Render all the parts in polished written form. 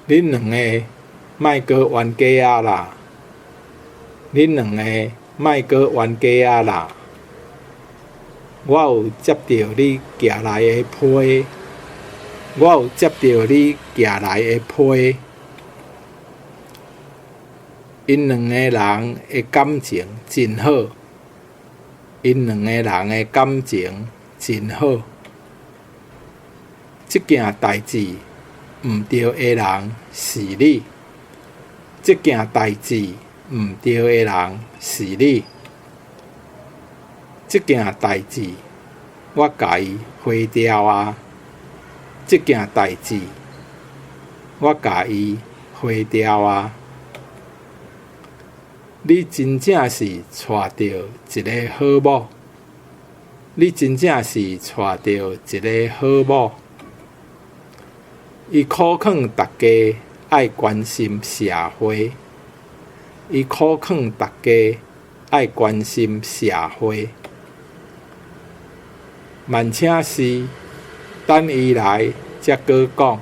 恁兩个莫閣冤家仔啦！恁兩个莫閣冤家仔啦！我有接著你寄來的批，我有接著你寄來的批。𪜶兩個人的感情真好，𪜶兩个人的感情真好。這件代誌毋對的人是你，這件代誌毋對的人是你。這件代誌我共伊回掉矣，這件代誌我共伊回掉矣。你真正是娶著一个好某，你真正是娶著一个好某。伊苦勸逐家愛關心社會，伊苦勸逐家愛關心社會。慢請示，等伊來才閣講。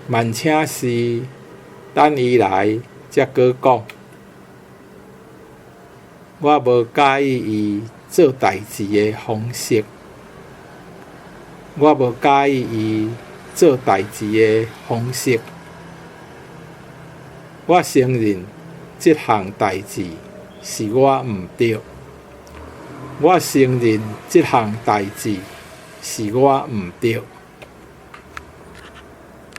慢請示，等伊來才閣講。我無佮意伊做代誌的方式，我無佮意伊做代誌的方式。我承認這項代誌是我毋對。我承認這項代誌是我毋對。